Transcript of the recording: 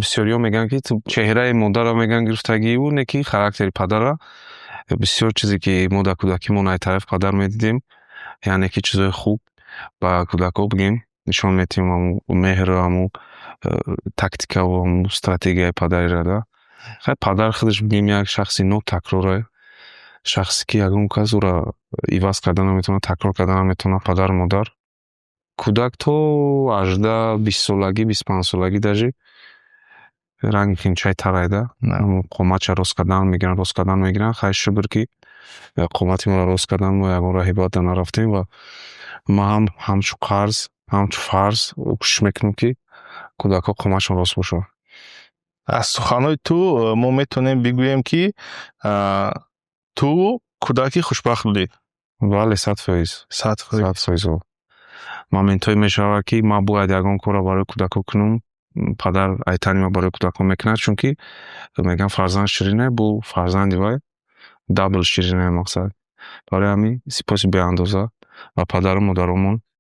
Бисёриҳо мегӯянд, ки ту чеҳраи модарро, мегӯянд, гирифтагию, не ки характери падара. Бисёр чизе, ки мо дар кӯдакимон аз тарафи падар медидем, яъне ки чизои хуб ба кӯдакҳо, бигем, нишон медиҳем, ҳамун меҳру ҳамун тактикаву ҳамун стратегияи падариро да. Хай, падар худаш, бигем, як шахси нотакрорае, шахсе, ки ягон кас ӯро иваз карда наметавонад, такрор карда наметавонад. Падару модар кӯдак то 18, 20 солагӣ, 25 солагӣ даже ранги хинчаи тарай да, ҳамун қоматша рост кардан мегиранд, рост кардан мегиранд. Хай, шукр, ки қомати моро рост кардан, мо ягон роҳи бад нарафтем. Ва ман ҳам ҳамчун қарз, ҳамчун фарз кӯшиш мекунам, ки кӯдакҳо қоматшон рост бошад. Аз суханҳои ту мо метавонем бигӯем, ки ту кӯдаки хушбахт будӣ. Бале, 100%. 100%. 100%. Моментҳое мешавад, ки ман бояд ягон корро барои кӯдакҳо кунам, падар айтани ман барои кӯдакҳо мекунад, чунки мегӯянд, фарзанд ширинае, бу фарзанди вай double ширинае. Мақсад, барои ҳамин сипоси беандоза ба падару модаромон.